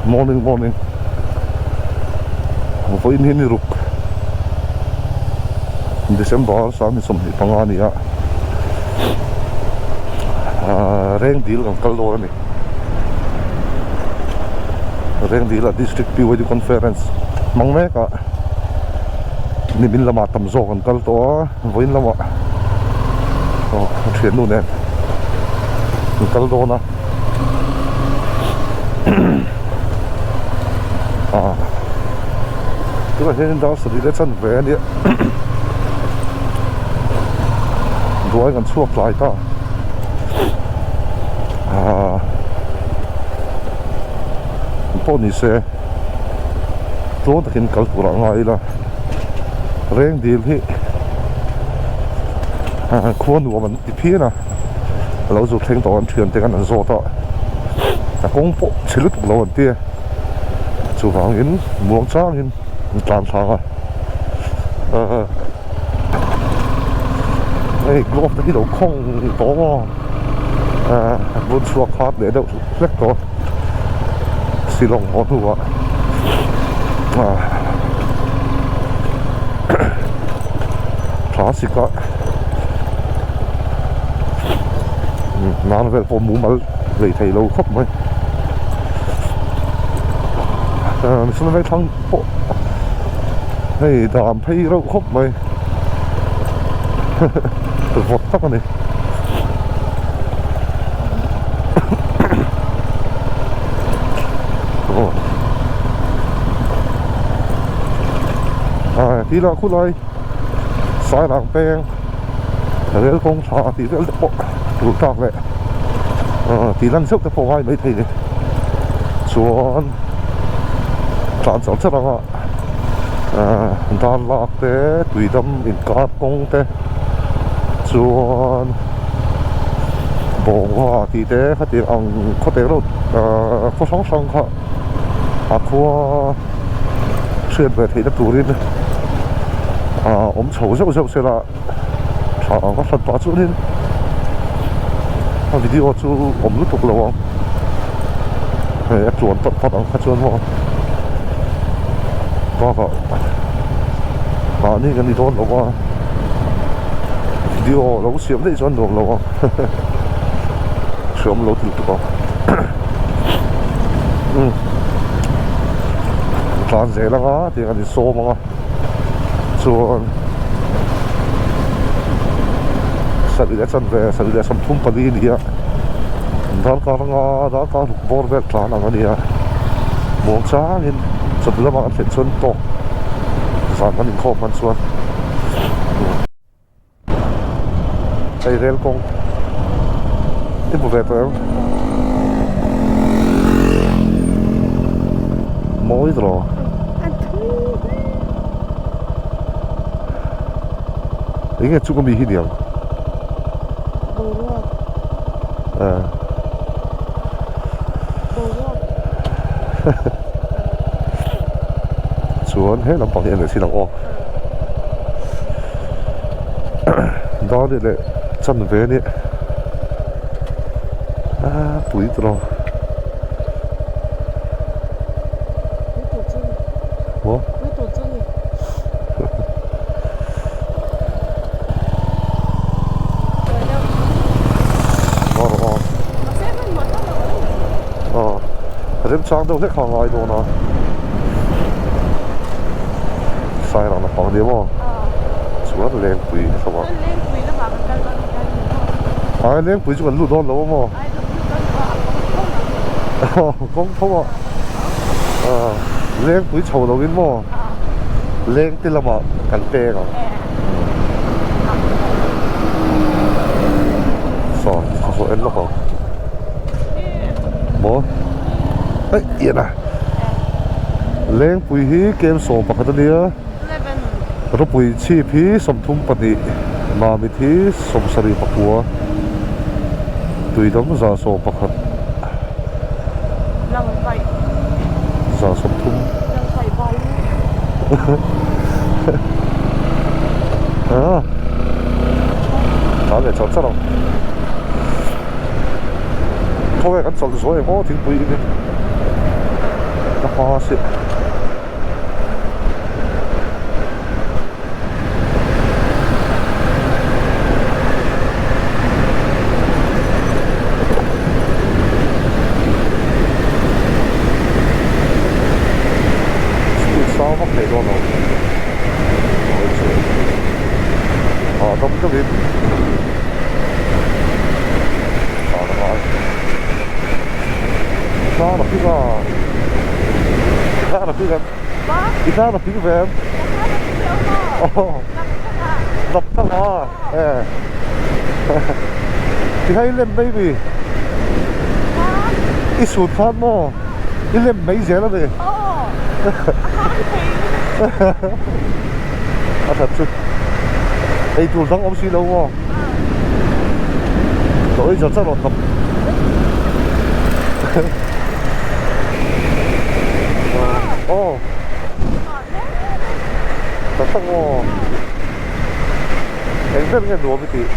Morning morning vawiin hi ni ruk December 25 a ni a ahh reng dil kan kal dawn a ni reng dil ah district PYD conference hmang mek a nimin lamah tam zawk an kal tawh a vawiin lamah aw a thiannu nen an kal dawn a ah tunah hian dar sarih leh chanve a nia buai kan chhuak tlai ta ah pawh ni se tluang takin kal tur ah ngai ila reng dil hi khua nuam an ti phian a a lo zut thleng tawh an thian te khan an zawt a a kawng pawh chhe lutuk lo an ti a chuvangin muang changin an tlan thlang a ahh hei glove te hi lo khawng tawh maw ahh a bun chhuak khat leh deuh hlek tawh Shillong haw hnuah ahh tha sik a nan vel pawh mumal lei thei lo khawp mai ahh mihring vei thlang pawh hei dam phei reuh khawp mai vawt tak a ni. Ti lah khulai Sairang peng rel kawng tha tih vel te pawh tur tak leh tih lan zeuh te pawh ngai maithei ni chuan tlan char char anga dar lak te tuidam inkar kawng te chuan bawngva tih te khatiang ang khawte reuh khaw hrang hrang kha a khua hriat ve theihna turin awm chho zeuh zeuh se la tha ang a hran pah chuanin a video chu awm lutuk lo ang hei a tluan tawt tawt ang kha chuan maw bakah mahni kan ni dawn lo a video lo siam daih chuan nuam lo ang hreawm lo ti lutuk ang tlan zel anga tiang an insawm anga chuan sarih leh chanve sarih leh 34 a ni a darkar anga darkar ruk bawr vel tlan ang a ni a muang changin chawhnu lamah kan thlen chuan tawk zan kan inkhawm hman chuan hei rel kawng i hmu ve tawh em mawi tawh eng nge chung ami hi niang boruak ah boruak chuan he lampang hi en leh chin ang aw. Dar leh chanve a nia ah pui tawh lo maw aw remchang deuh hlek kha a ngai dawn a. Sairang a pang nia maw chuan lengpui a hlauh a ai lengpui chu kan lut dawn lo a maw kawng tho a lengpui chho lo in maw leng te lamah kan peng ang saw saw en lawk ang maw eih ian a. Lengpui hi kem 11 a nia rawpui chhip hi 32 mamit hi 79 tuidam 111 130 ah tlan leh char char ang. Khawnge kan chawlh zuai ang aw thingpui in in ka hma si. Speed sang vak thei dawn lo hahdam deuhin tlan a ngai tlan a ping a tlan a ping em i tlan a ping ve em nap thlang a e ti hai lem mai mi i sut khan maw i lem mai zel a ni a that chu ei tur dang awm si lo maw chaw ei char char rawn hnawk aw tak tak maw eng ber nge nuam i tih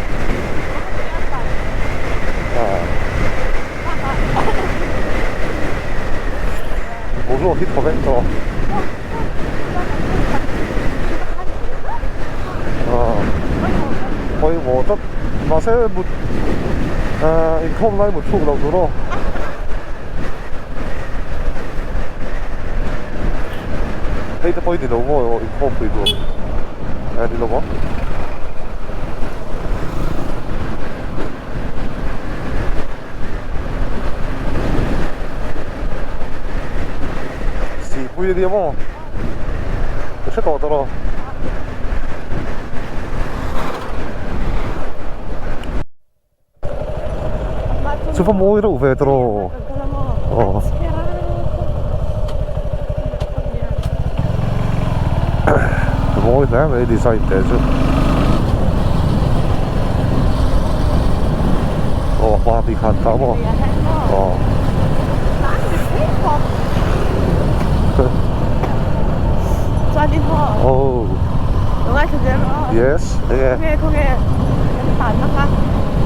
Boruak hi thaw vek tawh pawimawh tlat mahse mut inkhawm lai mut thluk loh tur aw hei te pawh hi ni lo maw inkhawm pui tur a ni lo maw. Sihpui a nia maw ka hre tawh tawh lo. Chu va mawi reuh ve tawh aw. Mawi hle mai design te chu aw hma bik han ta maw aw oh yes enge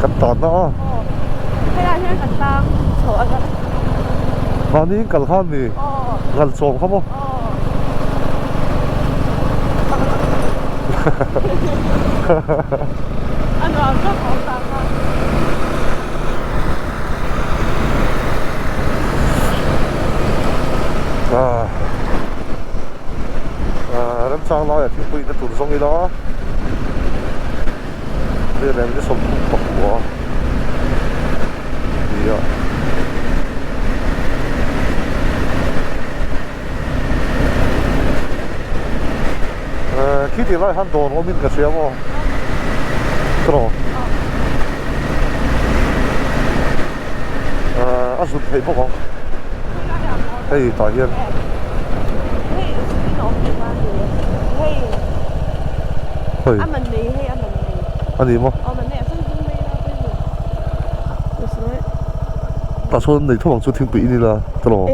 kan tan na a mahni in kal khan ni ngal chawm kha maw. Remchang laiah thingpui na tur zawng ila vel em ni 39 nia. Khi tih lai han dawn awmin ka hria maw tawh a zut theih bawk ang hei tah hian hei a ni maw tah chuan nei thawk ang chu thingpui in ila tawh.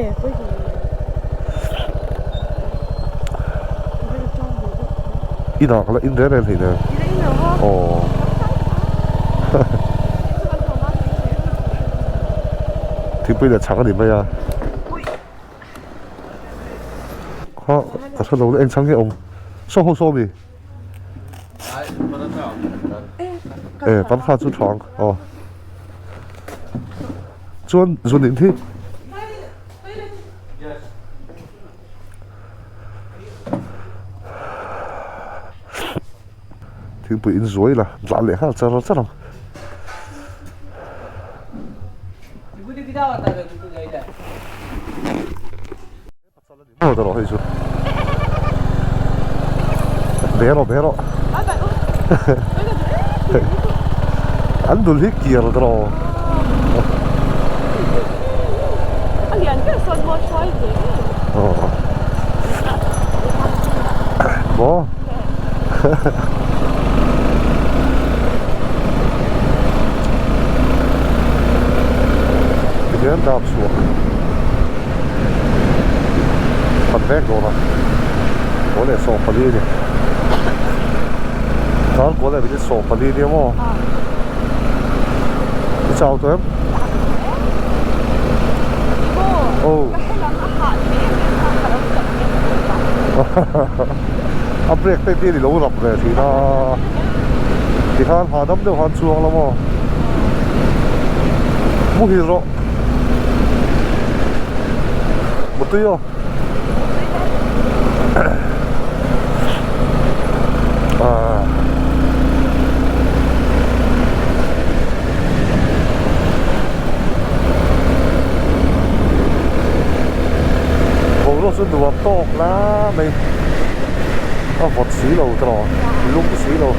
Inah ka la in reng reng hleinem aw thingpui leh chhang a ni mai a kha ka hre lo eng chhang nge awm saw ho saw mi e paratha chu tha ang aw chuan zun in hi. Thingpui in zuai la tlan leh nghal char char ang. Maw ta rawh hei chu. Be rawh be rawh. An dul hi kiar ta rawh. Maw. Tihian dap chhuah kan vek dawn a kaw leh 14 a ni dar kaw leh minute 14 a nia maw i chau tawh em? Aw. A brake te hian i lo rap ve thin a. Tikhan hahdam deuh khan chuang la maw. Muhil rawh. Mutui aw. Boruak chu nuam tawk la mai a vawt si lo tawh lum si lo.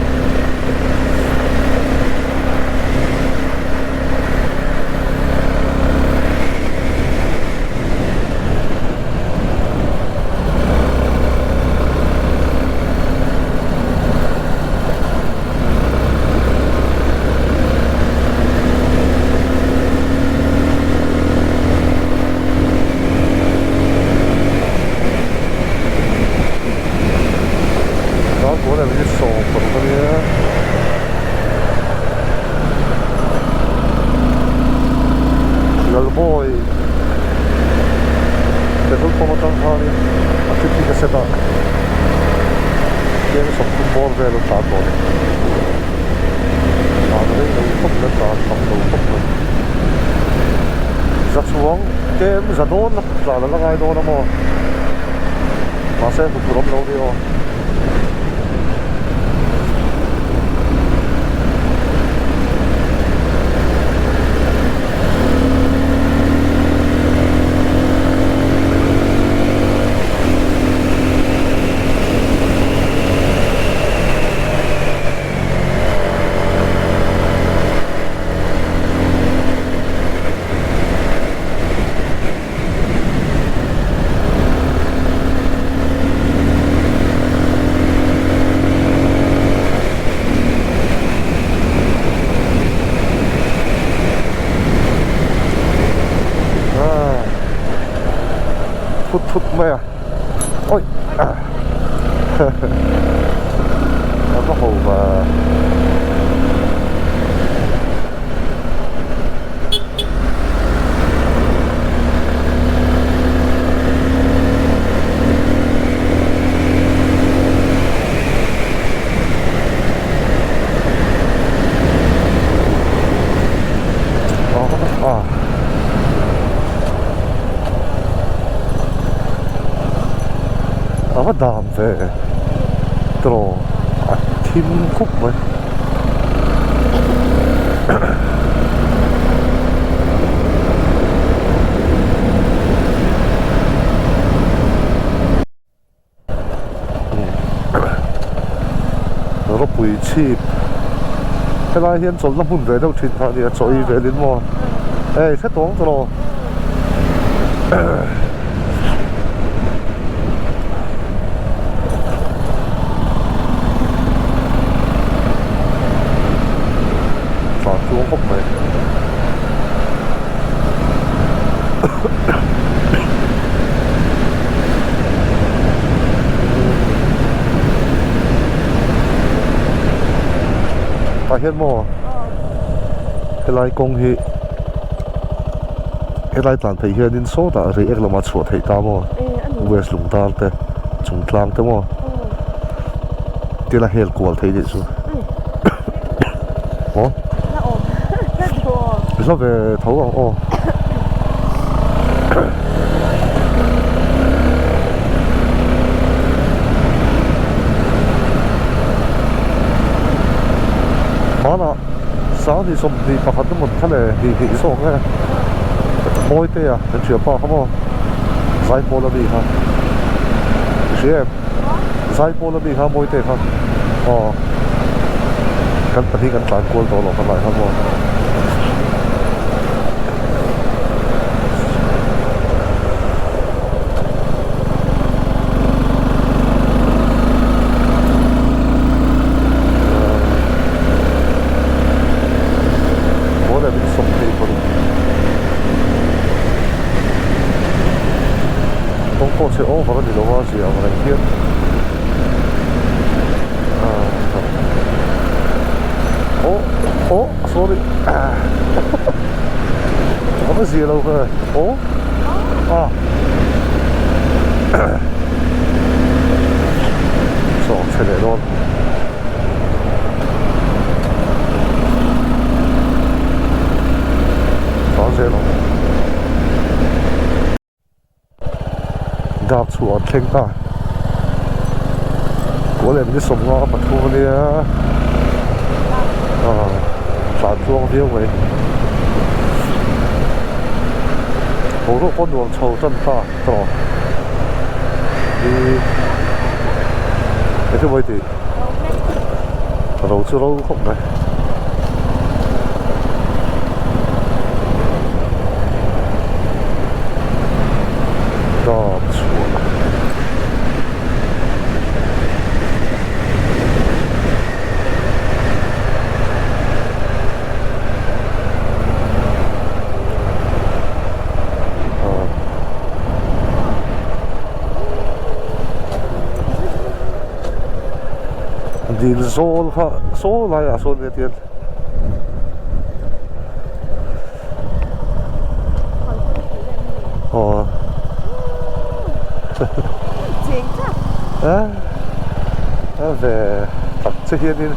Lalbawi petrol pump atang khanin a trip hi ka set a keng 30 bawr vel a tlan tawh a ni tlan rei lo khawp mai a tlan tam lo khawp mai za chuang tlem za dawn a tlan a la ngai dawn a maw mahse hmu tur awm lo a ni aw. Thut thut mai a oi a va ho va. A va dam ve tawh a thim khup mai. Ropui chhip helai hian chawlhna hmun ve deuh thin kha a nia chaw ei velin maw hei hre tawng tawh lo. Tlan tluang khawp mai. Tah hian maw helai kawng hi helai tlan phei hianin sawtah reiek lamah chhuah theih ta maw west lungdar te chung tlang te maw tila hel kual thei nih chu aw hla ve tho ang aw. Hmanah 2021 emaw kha le hnih hnih zawk e Mawitea kan thianpa kha maw Zaipawl ami kha i hria em Zaipawl ami kha Mawitea kha aw kan pahnih kan tlan kual tawh loh kha lai kha maw. Kawng pawh chhe over a ni lo a zia ang reng hian aw aw sorry a va zia lo ve aw. A Chaw chhe leh dawn. Tlan zel ang. Dark chhuah an thleng ta. Kawl em ni 53 a nia. Ah tlan tluang viau mai. Boruak pawh nuam chho tan ta tawh. Hi eng emaw i tih? Ro chu ro khawp mai. Dam chhuah. Dil zawl kha saw laiah sawn nia tian aw a ve tak che hianin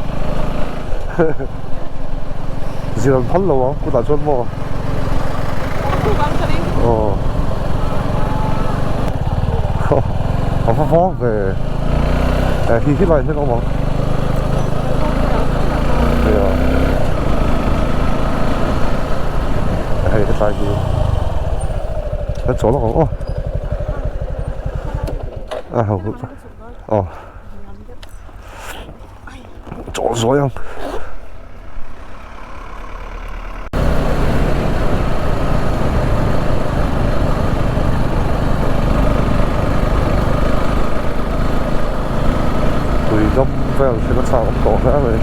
zir an phal lo ang kutah chuan maw aw a va vang ve eh hi hi lai hian a awm ang nia hei hetlai hi kan chawl ang aw a ho aw. Chawl zawi ang. Tui dam vel thil a chak awm tawh hle mai.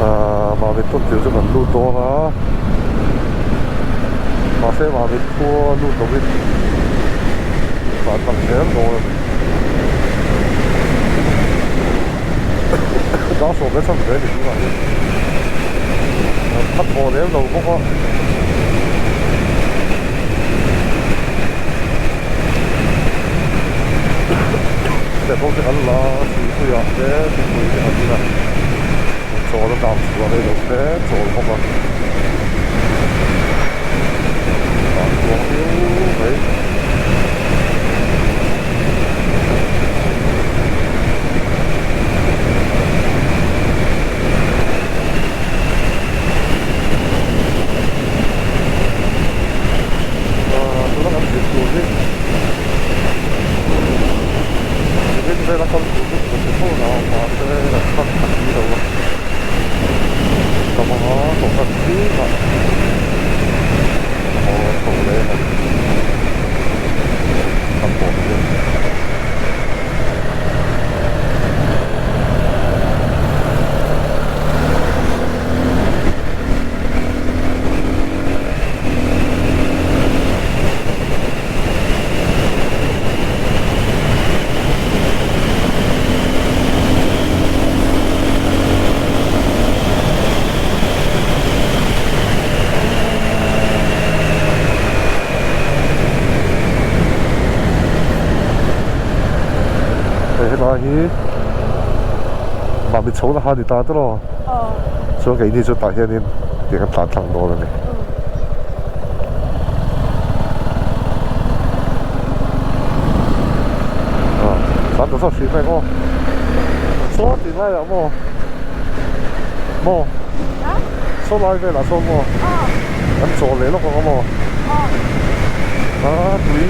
Ahh mahni tawn tir chu kan lut dawn a. Mahse mahni khua lut lovin tlan tak zel dawn a ni. Dar sawm leh chhan ve a ni tunah hian. An khat tawh lem lo bawk a. Step ho te kan la a thingpuiah te thingpui te kan in a. Chawl a dam chhuah rei lo hle chawl bawk a dan kuang viau mai. Ahh tuna kan zir tur hi rin vela kal tur chu ka ti fo na mahse kan hman khat ni lo a ka hmanga tawhna zingah haw chho leh a ni kan bawh hian. Hei helai hi mahni chho na kha a ni ta tawh a chuan keini chu tah hianin tiang an tlan thlang dawn a ni. Tlan ta zawk hrih mai maw saw tih laiah maw maw saw lai velah sawn maw an chaw leh lawk ang a maw a tui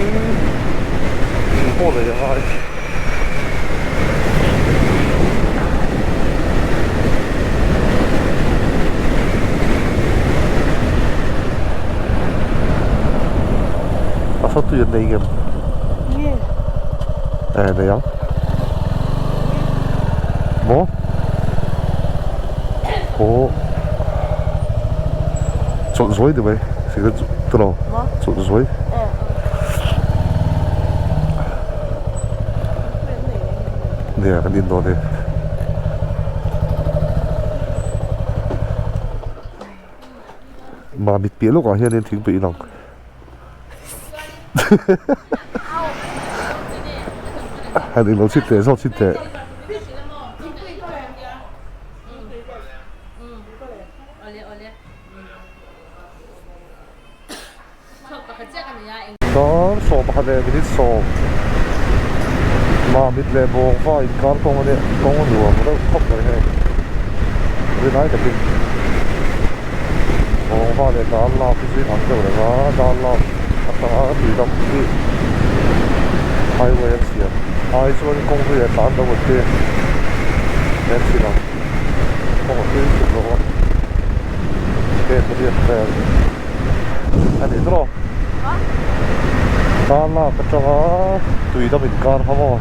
tui pawh lei a ngai. A saw tui an nei ngem? Nge. Eh nei ang. Maw? Aw. Chawlh zawi ni mai. Sikret chu lo. Chawlh zawi. Nia kan in dawn e. Mamit piah lawkah hianin thingpui in ang. Han englo chhit teh zawk chhit teh. Dar 11 leh minute sawm Mamit leh Bawngva inkar kawng a nia kawng a nuam reuh khawp mai hei rinai takin Bawngva leh dar lak hi chu inang deuh reng a dar lak atanga tuidam hi highway an siam ai chuan kawng hi a tlan lo an ti en thin ang kawng a tui tuk lo a pen riat vel a ni tawh dar lak atanga tui dam inkar kha maw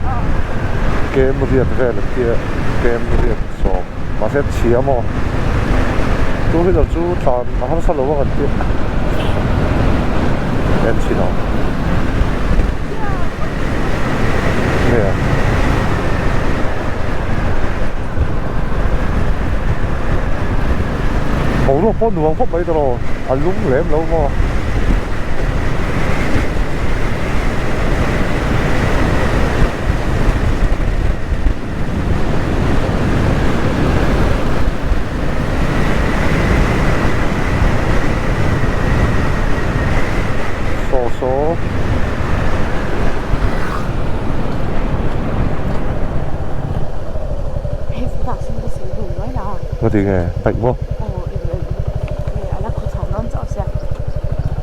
kem riat vel an tia kem riat sawm mahse a chhia maw two wheeler chu tlan a harsa lo ang an tia en chhin ang nge boruak pawh nuam khawp mai tawh a lum lem lo maw. Saw saw. Ka ti nge paih maw?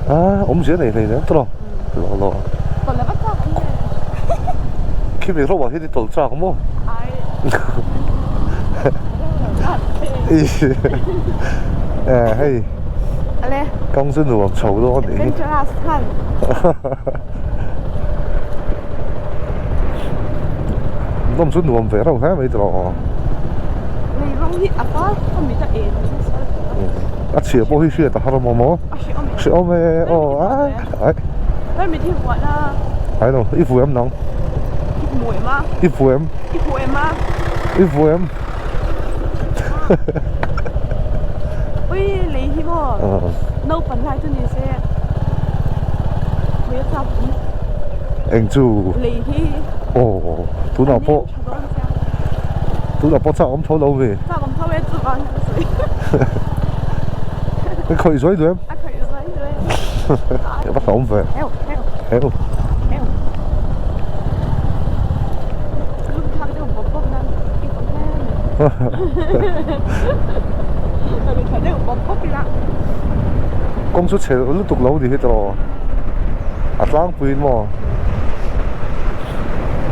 A awmzia nei hlei nen tawh lo lo. Khimi rawh ah hian i tawlh chak maw? Hei kawng chu nuam chho dawn a nih hi. Nawm chu nuam ve reuh hle mai tawh. A chhia pawh hi hriat a har awm maw? Hre awm e aw ai. Ai lo i vuai em nang? I vuai em? I vuai em? Ui lei hi maw naupang lai chu ni se khawi a chak awm eng chu lei hi aw tunah pawh tunah pawh chak awm tho lo ve chak awm tho e chu vang hian ka sawi ka khawih zuai duh em a khawih zuai duh em a va hlauhawm ve heu heu heu heu lum thlak deuh bawp bawp nan i awm hle mai tha deuh bawp bawp ila kawng chu chhe lutuk lo ni hi tawh a tlangpuiin maw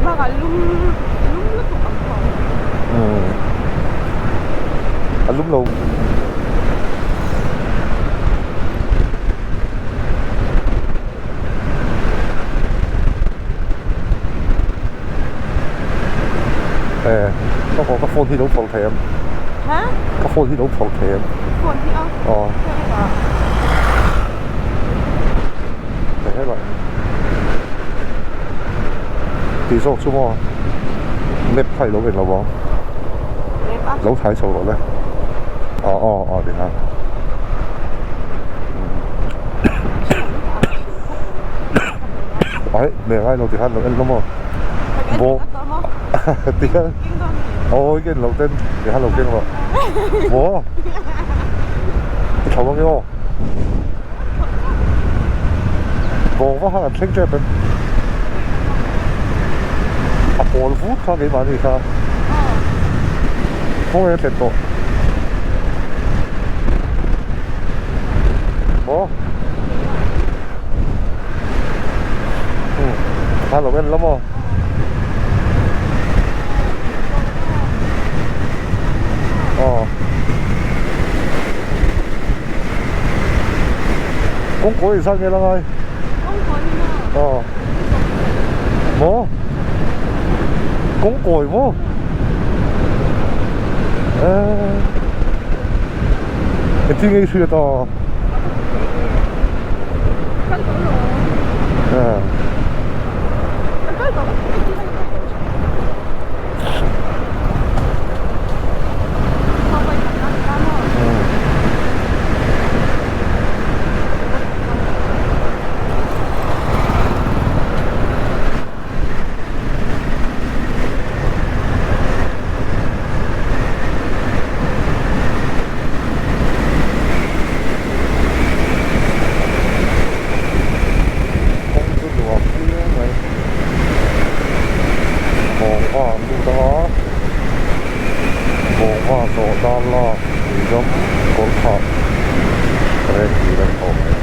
bakah lum lum lutuk ang tawh a lum lo Eh, ka ka phone hi lo phawrh thei em? Hả? Ka phone hi lo phawrh thei em? Phone hi a? Aw. Thei hết rồi. Tih zawk chu maw map kha i lo en lo ang. Map a? Lo thai chho rawh le. Aw aw aw ti khan. Ai, meh ngai lo ti khan lo en lo maw? Bo ti khan aw i ken loh ten ti khan lo keng rawh. Maw? I tho ang e aw. Bawng va khan an thleng tep em? A pawl vut kha keimahni kha. Khawnge a thlen tawh? Maw? Kha lo en la maw? Aw. Kawngkawi in zat nge la ngai? Kawngkawi maw? Aw. Maw? Kawngkawi maw? Eee. Engtin nge i hriat a? Bawngva zawh dar lak tuidam kawr phah reng tur a ni awm e.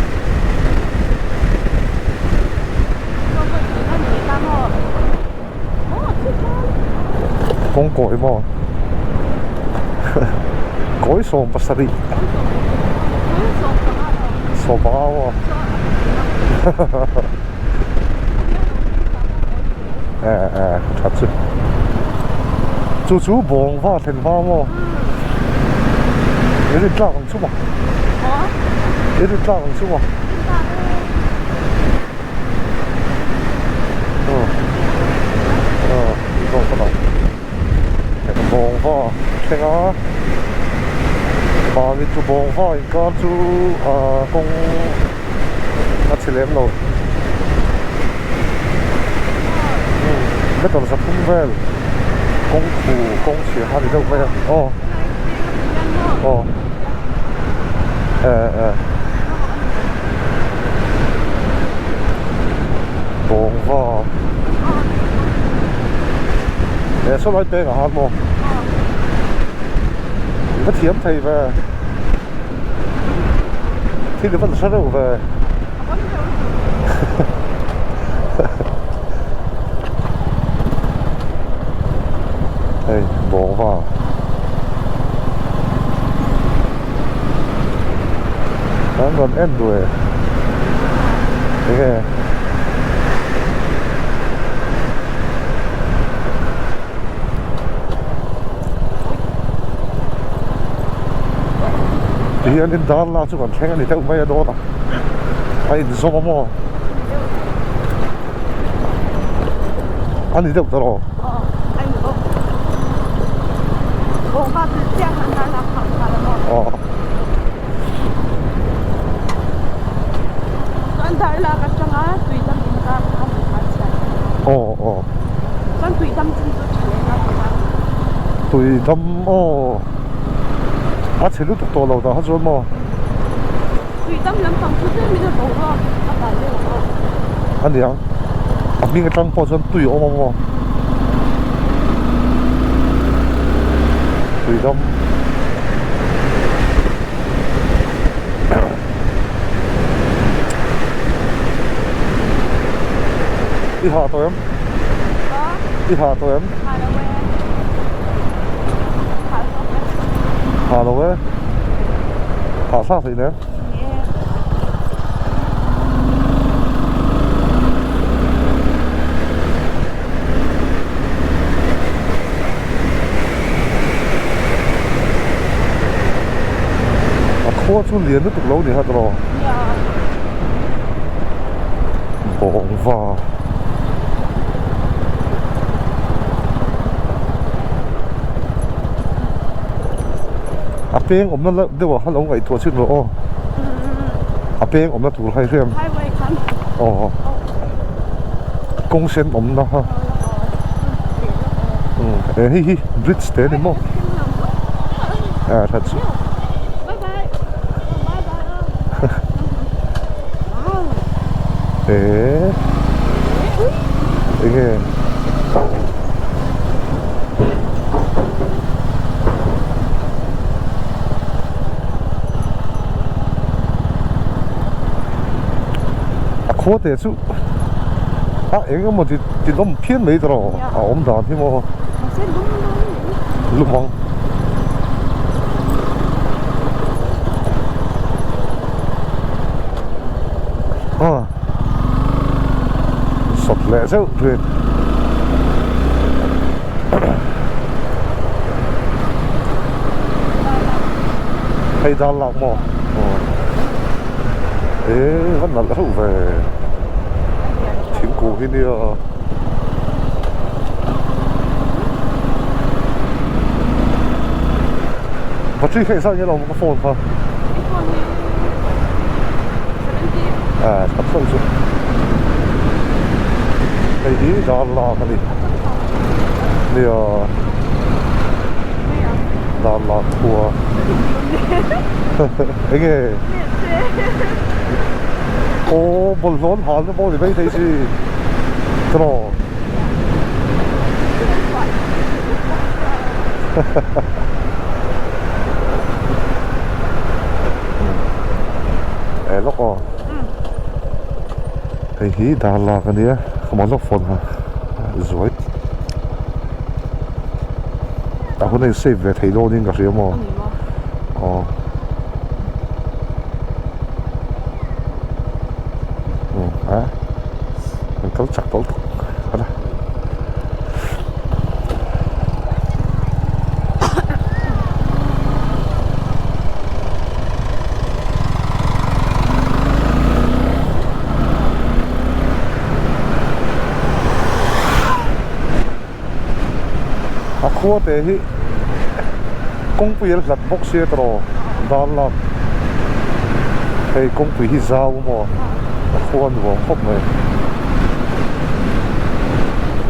Kawng kawi maw? Kawi 17. 15 maw? Eh eh tha chu. Chu chu bawng va thlen hma maw? I rin tlak ang chu maw? I rin tlak ang chu maw? Bawng va thleng a mahni chu bawng va inkar chu ah kawng a chhe lem lo meter 3 vel kawng khu kawng chhia kha a ni deuh mai a aw aw eh eh. Bawng va he saw lai peng ah han maw i va thiam thei ve thil i va nasa reuh ve hei bawng va. Kan rawn en duh e enge ti hian in dar lak chu kan thleng a ni deuh mai a dawn a a inzawm a maw a ni deuh ta lo. Tui dam aw a chhe lutuk tawh lo tah kha chuan maw. A niang a hming atang pawh chuan tui a awm a maw tui dam i hah tawh em i hah tawh em hah lo e hah thlak theih nen. A khua chu lian lutuk lo ni hat rawh. Bawng va. A peng awmna la deuh ah kha lo ngaihtuah chhin rawh aw a peng awmna tur kha i hriam aw kawng sen awmna kha eh hei hi bridge te ani maw ah that chu eh enge. A khua te chu a eng emaw ti ti nawm phian mai tawh a awm dan hi maw lum ang a sawt leh zeuh thin. Hei dal lak maw eh va nalh reuh ve thingkung hi nia battery kha engzat nge lo ka phone kha ah that hlauh chu hei hi dal lak a ni. Nia dan lah khua enge aw bawlhhlawh an hal na pawh ni mai thei si tiraw Hei hi dar lak a nia ka mah lawk phone kha zuai a hun a in save ve thei dawn in ka hria maw aw a an kal chak tawh lutuk a la. A khua te hi kawngpui a hlat bawk sia tawh dar lak hei kawngpui hi zau maw a khua nuam khawp mai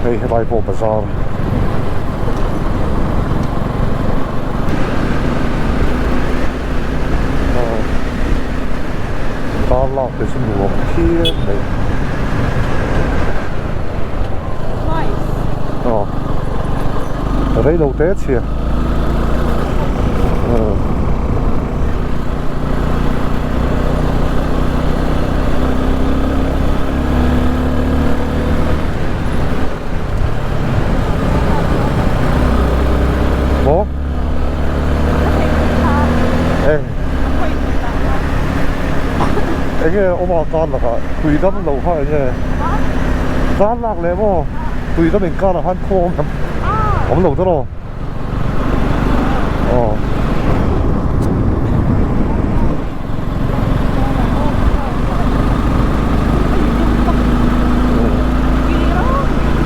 hei helai pawh bazar. Dar lak te chu nuam phian mai aw rei lo te chhia maw eng enge awm a kar lakah tui dam lo kha enge dar lak leh maw tui dam inkar ah khan khaw awm awm lo tawh rawh aw.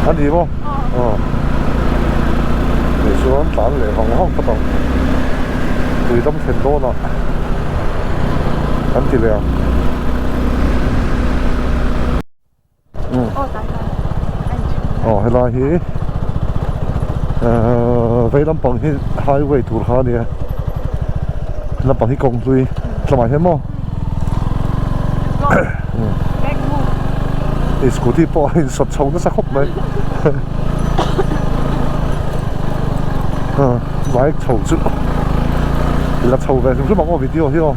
A ni maw aw tichuan tlan leh vang vang phawt ang tui dam thlen dawnah kan ti leh ang. Aw helai hi ehh vei lampang hi highway tur kha a nia lampang hi kawng hlui tlamah hian maw hei scooty pawh a insawt chho nasa khawp mai bike chho chu la chho ve hrim hrim ang aw video hi aw.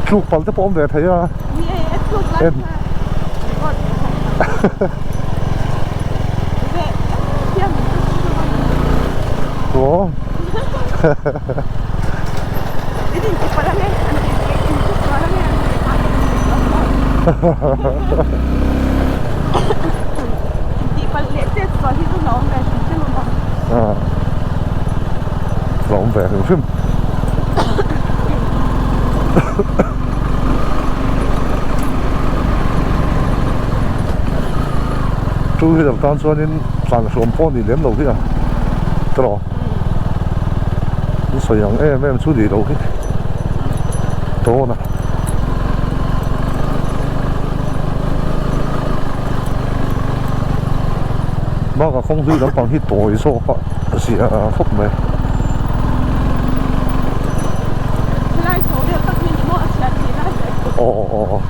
Tluk pal te pawh awm ve thei a. Ni e, e tluk lai kha record ve thei a. Ve hian min chu chu mai. Aw. In in ti palh ange an ti in ti sual ange an ti a In ti palh leh chet sual hi chu la awm ve hrim hrim a. La awm ve hrim hrim. Two wheeler tan chuanin tlan hrawm pawh ni lem lo hi a tawh an sawi ang em em chu ni lo hi dawn a. Bakah kawng hlui lampang hi tawi zawk a zia khawp mai. Helai chho vel tak hi ni maw a chhiat thei lai hle. Aw aw aw.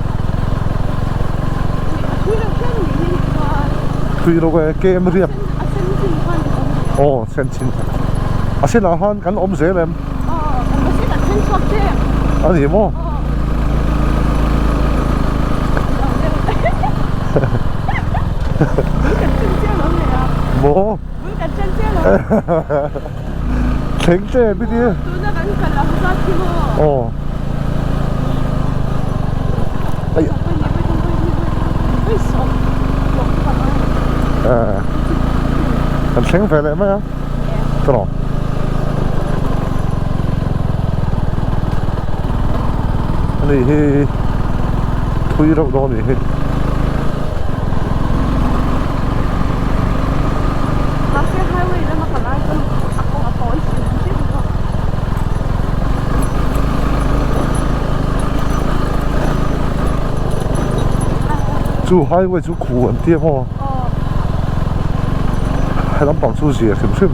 A thui lo hian ni hi chuan. Thui lo e kem riak. A sen chin khan kan awm zel. Aw sen chin. A senah khan kan awm zel em? Aw kan va sen a then chhuak ṭem. A ni maw? Aw. Kan chen chiang lo hle a. Maw? Bul kan chen chiang lo. Thleng ṭem i nia. Tuna kan kal ang zat hi maw? Aw. Ai. Kan thleng ve leh mai a. Tawh. Ani hi thui reuh dawn a nih hi. Mahse highway lama ka lai chuan a kawng a tawi hrim hrim bawk. Chu highway chu khu an tia maw? He lampang chu zia hrim hrim.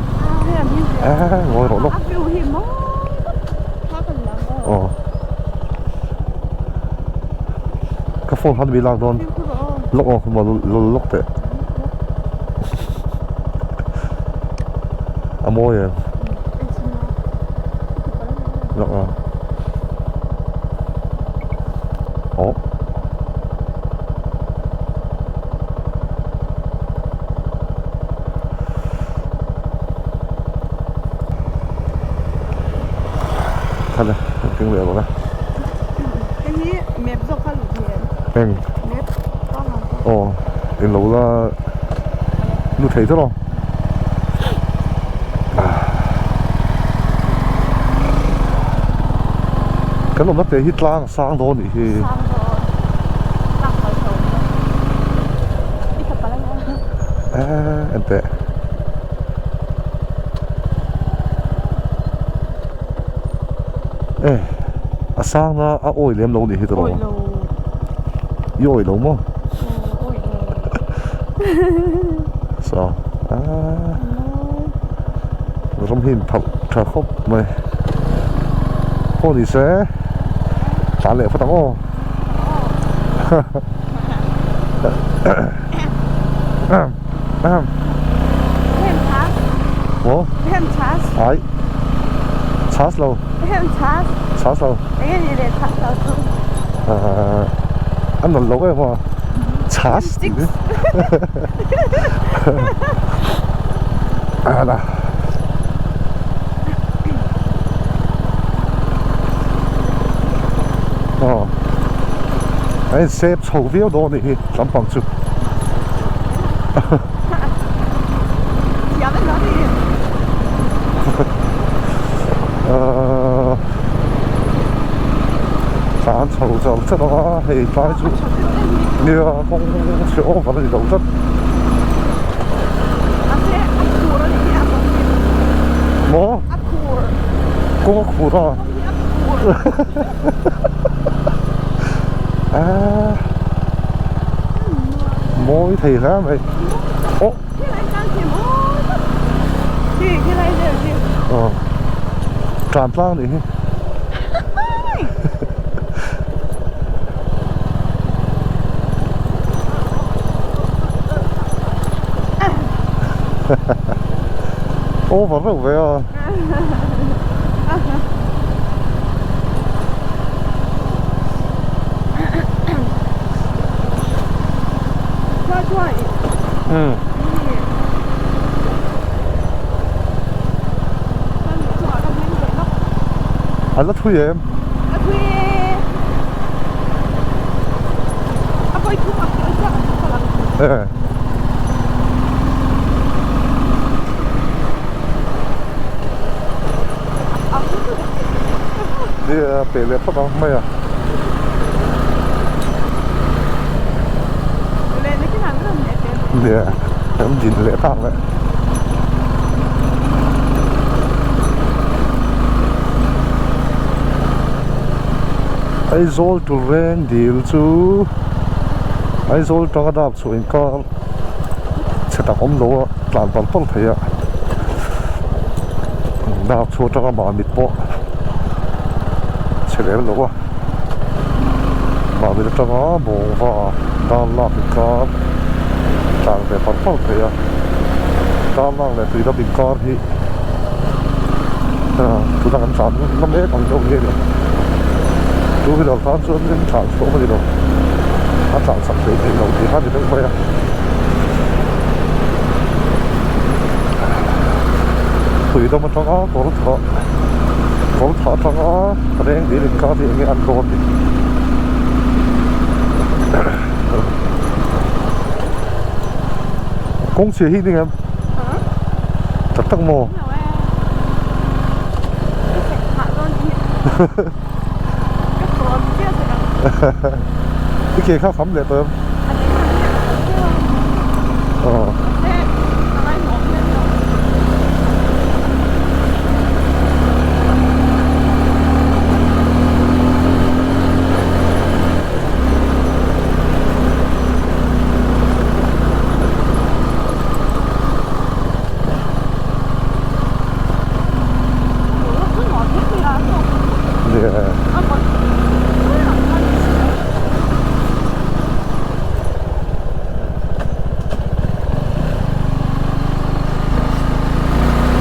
Eh ngawi rawh lawk. Aw. Ka phone khan mi lak dawn. Lawk aw maw lawk teh. A mawi em? Lawk aw. Aw. Khala kan keng leh rawh a. Hei hi map zawk kha luh thei em? Eng? Map pangngai pawh. Aw eng lo la lut thei tawh lo. Kan awmna te hi tlang a sang dawn nih hi. Sang dawn. Tlang kal chho awm dawn. I tha palh ania. Eee enteh. E a sang a a awi lem lo nih hi tawh Awi lo. I awi lo maw? Awi lo. Saw aaa ram hi in phauh tha khawp mai pawh ni se tlan leh phawt ang aw Maw? Ai chhas lo chhas lo ahh a nawlh lo em a chhas tih hi ahh aw a insep chho viau dawn a nih hi lampang chu. Tlan chho char char a hei tlai chu nia kawng chhe over a ni lo tlat. Maw? Kawng a khur a. Aaa mawi thei hle mai aw aw tlan tlang anih hi over reuh ve a. A la thui em? Nia peh leh phawt ang mai a. Nia kan din leh tak leh. Aizawl tur reng dil chu Aizawl tanga dap chhuah inkar chhe tak awm lo a tlan pal pal thei a dak chhuah atanga mahni pawh chhe lem lo a mahni atanga bawngva dar lak inkar tlan ve pal pal thei a dar lak leh tui lam inkar hi tuna kan tlan na mek ang deuh hi a ni two wheeler tan chuan tlan chhuah a ni lo a tlan chak thei thei lo tih kha a ni deuh mai a. Tui dam atanga kawr thah kawr thah atanga reng dil inkar hi enge an dawn ni kawng chhia hi ni ngem tak tak maw i ke kha kham leh tawh em.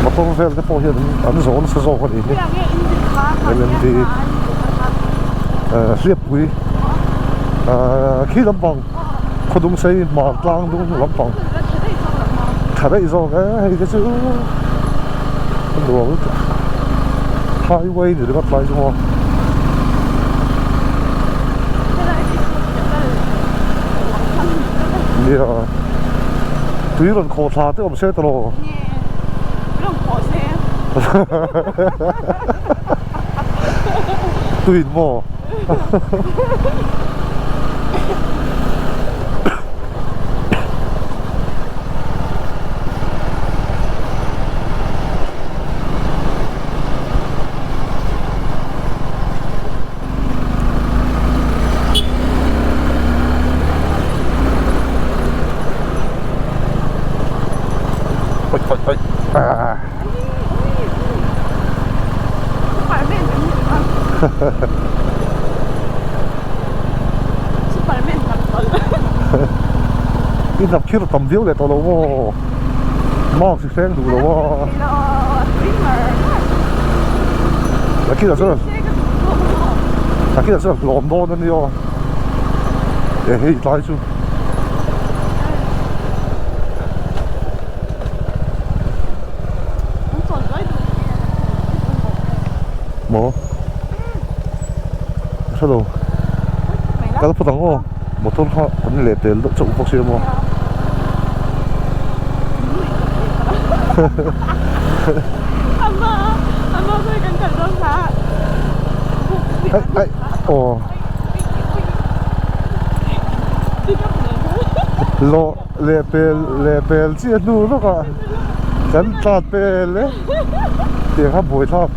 Motor vel te pawh hian an zawh nasa zawk a nih hi LMD hliappui khi lampang khawdung sei hmar tlang dung lampang tha daih zawk e hei te chu a nuam lutuk. Highway ni ringawt lai chu maw. Nia tui rawn khawh thla te awm se ta lo. Tuin maw. Oi oi oi ah. I hnap khir tam viau leh tawh lo maw? Mask i hreng duh lo a. Nakina chuan nakina chuan hlawm dawn a nia aw. E hei tlai chu. Maw? Ka hre lo. Kal phawt ang aw. Motor kha kan leh tel deuh chauh bawk sia maw. Ai ai aw. Lawh leh pel leh pel chiah hnu lawk ah kan tlat pel e tiang kha buai thlak.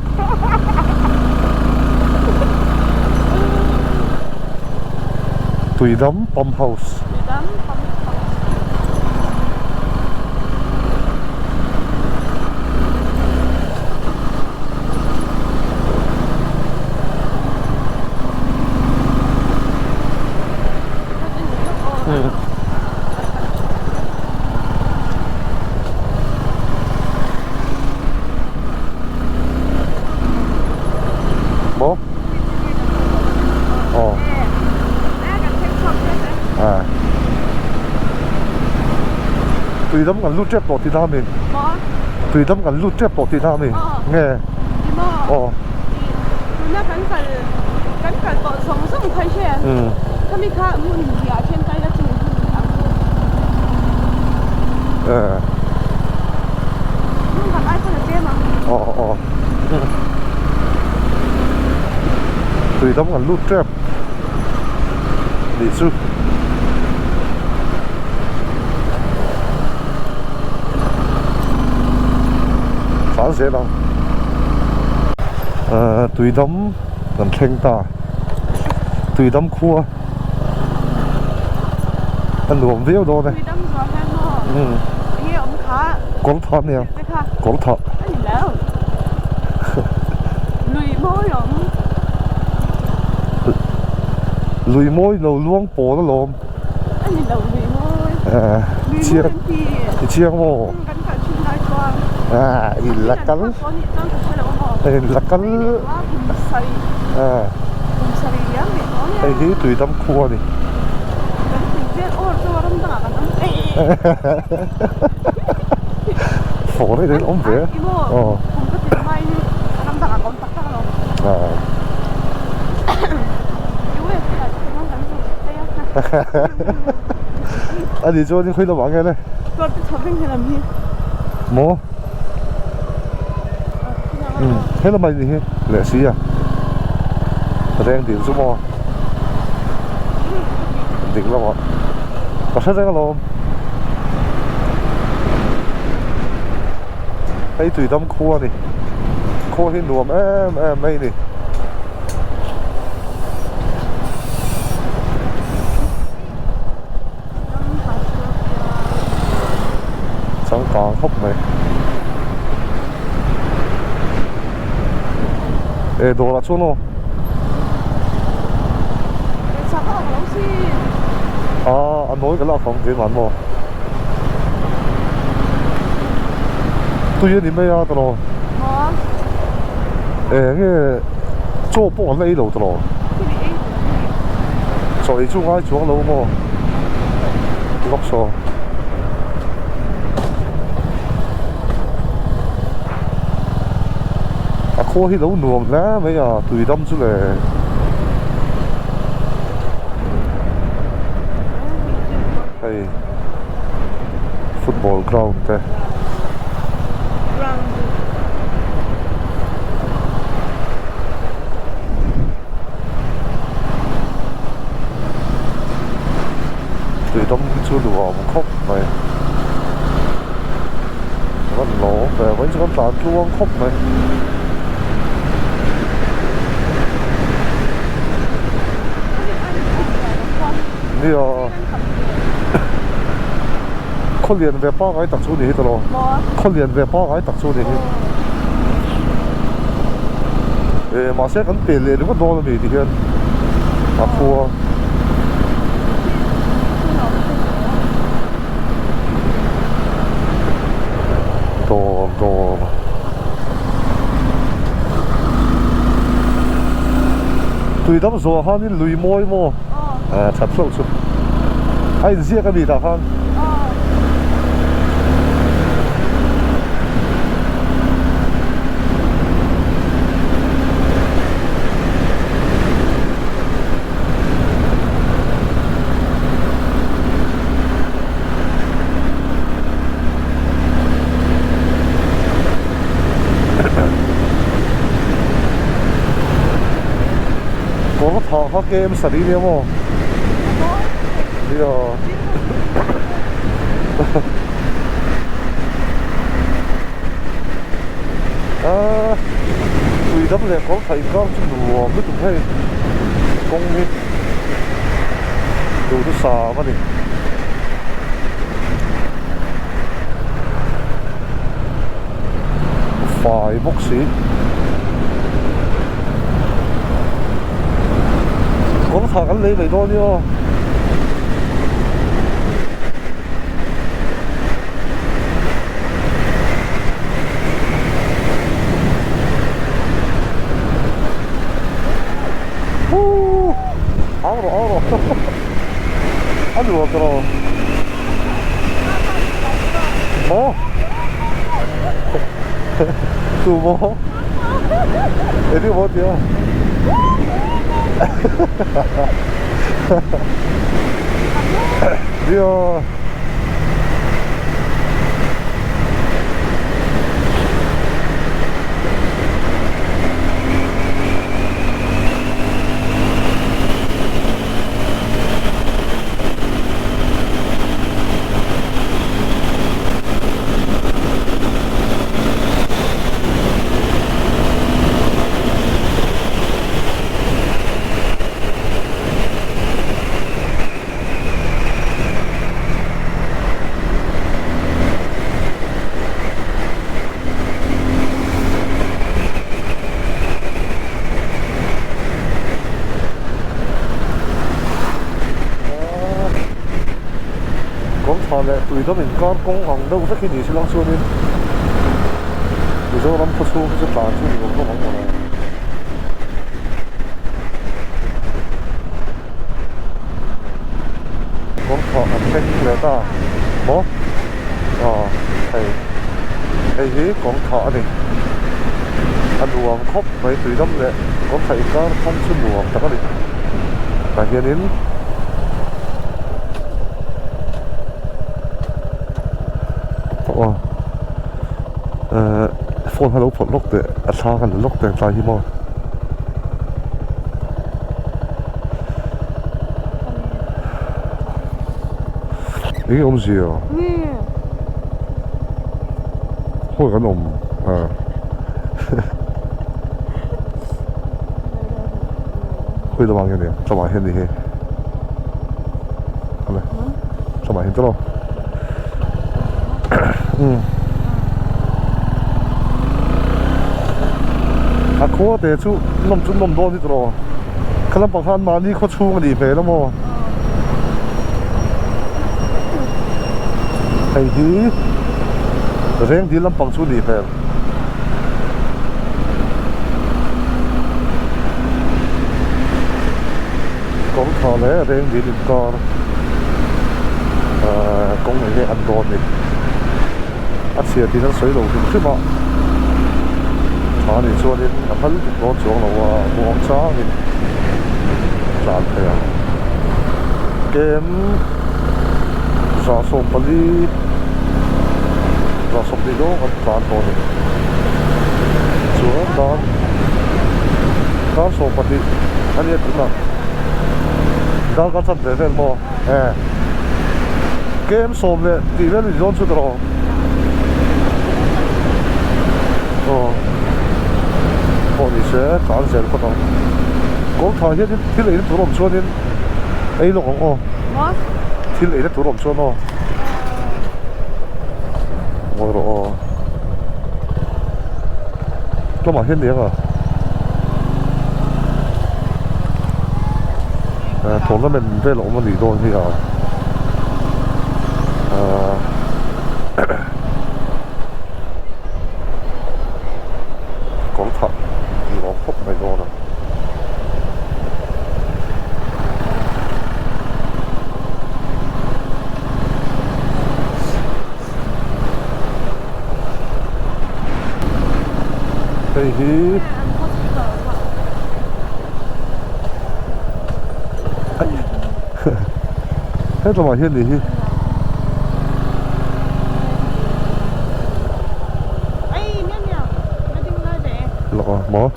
Tuidam pump house. Tuidam pump house. Maw? Aw. À. Tui dam kan lut tep tawh tihna ami? Tui dam kan lut tep tawh tihna ami? Nge? Aw. Aw aw. Tui dam kan lut tep nih chu. Tlan zel ang. Ahh tui dam kan thleng ta. Tui dam khua a nuam viau dawn e. Tui dam zuah hian maw enge awm kha. Kawr thah ania kawr thah. A ni lo. Lui mawi awm. Lui mawi lo luang pawl alawm. A ni lo lui mawi. Lui mawi an ti. I chiang maw? Kan kal thin lai chuan. Ah i la kal. I la kal. Hei hi tuidam khua a ni. Fawr in awm ve aw. A ni chuan in khawi lamah nge le? Maw? Umm he lamah ni hi leh si a reng dil chu maw dik lamah ka hre reng alawm hei tui dam khua a ni khua hi nuam em em mai a ni. Changkang khawp mai. E dawrah chuan aw. Ah a nawi ka lak ang keimah maw. Tui a ni mai a tawh. E nge chaw pawh an la ei lo tawh. Chaw ei chu ngai chuang lo maw lawk saw. A Khua hi lo nuam hle mai a tui dam chu le. Hei football ground te. Tui dam hi chu nuam khawp mai. Kan lawm ve mai chu kan tlan tluang khawp mai. Nia khaw lian ve pangai tak chu ni hi tawh khaw lian ve pangai tak chu ni hi eh mahse kan pel leh ringawt dawn a ni ti hian a khua. Dawr dawr Tui dam zawh khanin lui mawi maw eh that hlauh chu a inziak a ni tah khan. Kawr thah kha kem saree nia maw? Nia. Aaa tui dam leh kawr thah inkar chu nuam lutuk hei kawng hi duhthusam a ni. Fai bawk si. Kawr thah kan lei mai dawn nia aw. Huu Au rawh au rawh A nuam ta lo Maw Tu maw Eng emaw tia Nia. Kawngthla leh tuidam inkar kawng ang deuh vek hi ni se lang chuanin Mizoram khawchhung hi chu tlan chu ni awm hlawm ang mawle. Kawngkhah an thleng leh ta maw aw hei hei hi kawngkhah a ni a nuam khawp mai tui dam leh kawngkhah inkar kawng chu nuam tak a ni tah hianin aw ehh phone kha lo phawrh lawk teh a thla ka la lawk teh tlai hi maw. Eng awmzia khawi kan awm a khawi lamah nge ni tlawmah hian ni hi awle tlawmah hian tawh umm a khua te chu nawm chu nawm dawn hi tawh lo. Kha lampang khan mahni khaw chhung a nih hmel a maw? Hei hi reng dil lampang chu a nih hmel. Kawng tha leh reng dil inkar ahh kawng eng nge an dawn ni. A chhia tiin an sawi lo hrim hrim a. Mahni chuanin a phal dik dawn chuang lo a, muang changin tlan thei ang. Kem 140, 120 zawng kan tlan tawh a ni. Chuan dar dar 12 a nia tunah darkar chanve vel maw e kem sawm leh tih vel a ni dawn chu ta rawh. Aw pawh ni se tlan zel phawt ang kawngthla hianin thil eina tur awm chuanin ei lawk ang aw thil eina tur awm chuan aw ngawi rawh aw tlawmah hian ni ang a tournament vel a awm a nih dawn hi a. Kawr thah ni awm khawp mai dawn a. Hei hi Hetlawmah hian nih hi. Lawk a maw?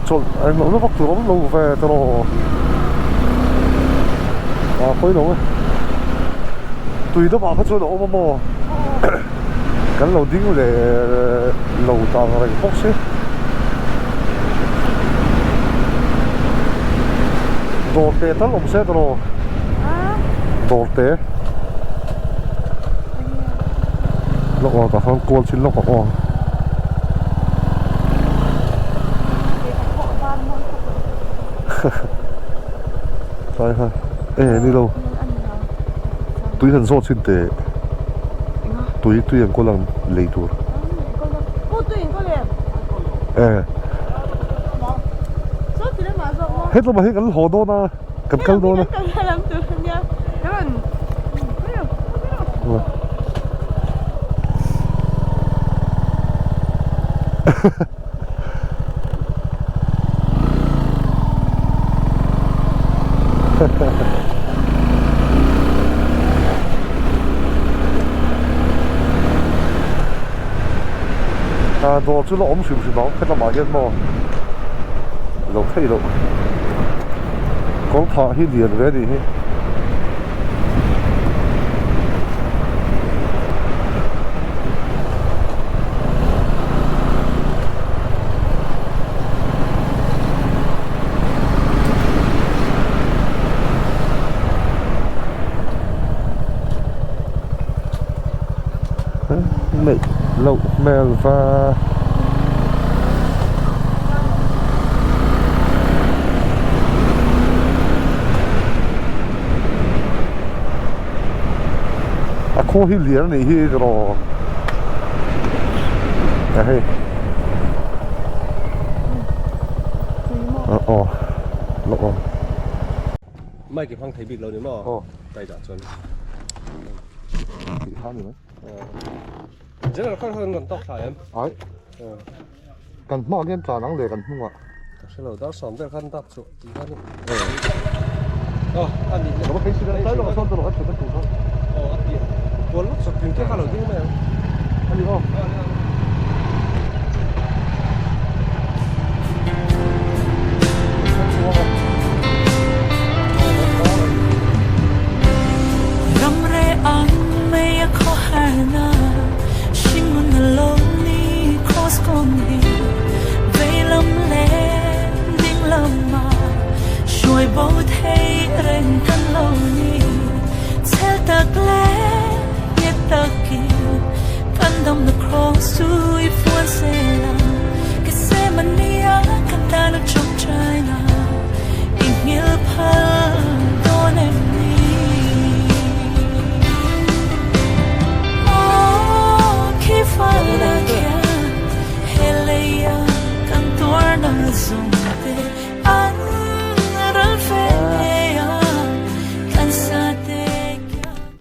Chawlh englo na vak tur awm lo ve tawh a pawi lo e tui deuh ah kha chuan a awm a maw kan lo ding leh lo tang reng bawk si dawr te tal awm se tawh dawr te lawk aw tah khan kawl chin lawk ang aw. Tlai kha e ni lo tui han zawt chin teh tui tui an kawl ang lei tur e hetlawmah hian kan haw dawn a kan kal dawn a. Dawr chu la awm hrim hrim ang helamah hian maw lo theih loh kawngphah hi lian ve a nih hi. Neih loh hmel va. A khaw hi lian a nih hi erawh a hei aw lawk aw. Mic i hmang thei bik lo ni maw? Aw. Tai dah chuan. Tih kha ni mai. General khan khan rawn tawk thlai em? Ai. Kan hma hian tlan ang leh kan hnungah. Ka hre lo dar sawm vel khan dak chu tih kha ni. Aw a nih leh. Ka phei si tlai lawk a sawn tur a thut a tur kha. Aw a piah. Kual lawk chawp tin te kha lo ding mai ang. A ni aw.